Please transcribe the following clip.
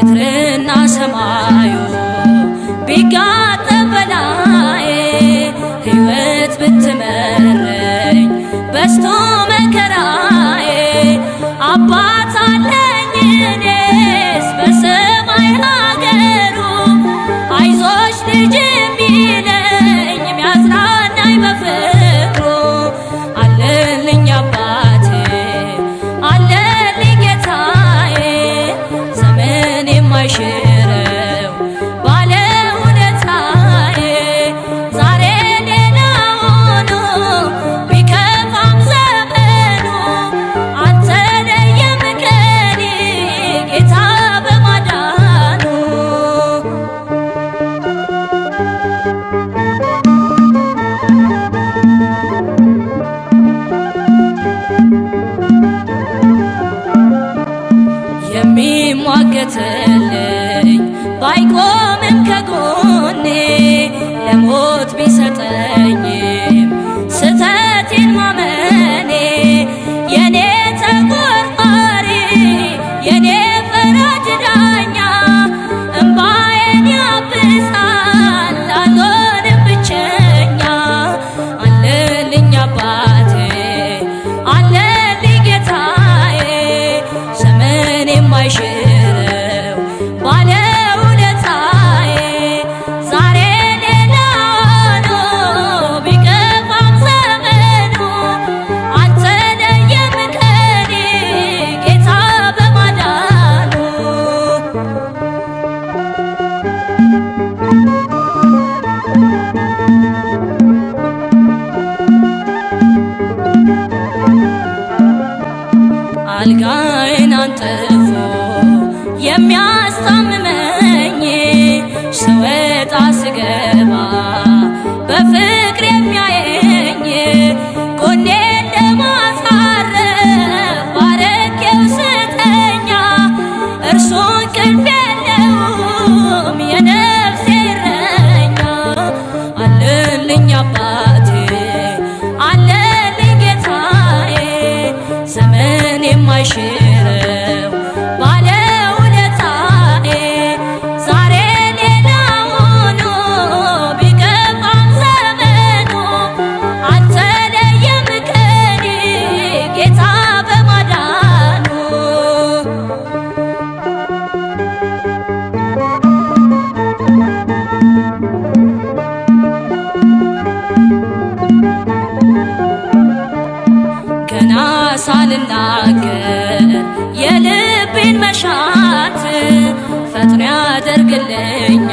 ምድርና ሰማዩ ቢጋጠም በላዬ፣ ሕይወት ብትመረኝ በዝቶ መከራዬ፣ አባት አለኝ እኔስ በሰማይ ሀገሩ፣ አይዞሽ ልጅ የሚለኝ የሚያጽናናኝ በፍቅሩ። አለልኝ አባቴ፣ አለልኝ ጌታዬ፣ ዘመን የማይሽረው ባለውለታዬ። ዛሬ ሌላ ሆኖ ቢከፋም ዘመኑ፣ አልተለየም ከኔ ጌታ በማዳኑ። የሚሟገትልኝ ባይቆምም ከጎኔ፣ ለሞት ቢሰጠኝም ስተቴን ማመኔ፣ የኔ ተቆርቋሪ የኔ ፈራጅ ዳኛ እምባዬን ያብሳል፣ አልሆንም ብቸኛ። አለልኝ አባቴ፣ አለልኝ ጌታዬ፣ ዘመን የማይሽረው ባለውለታዬ። ዛሬ ሌላ ሆኖ ቢከፋም ዘመኑ፣ አልተለየም ከኔ ጌታ በማዳኑ። አልጋዬን አንጥፎ የሚያስታምመኝ፣ ስወጣ ስገባ በፍቅር የሚያየኝ፣ ጎኔን ለማሳረፍ ባረኬው ስተኛ፣ እርሱ እንቅልፍ የለውም የነፍሴ እረኛ። አለልኝ አባቴ፣ አለልኝ ጌታዬ፣ ዘመን የማይሽረው ባለውለታዬ። ዛሬ ሌላ ሆኖ ቢከፋም ዘመኑ፣ አልተለየም ከኔ ጌታ በማዳኑ። ገና ሳልናገር የልቤን መሻት ፈጥኖ ያደርግልኛል።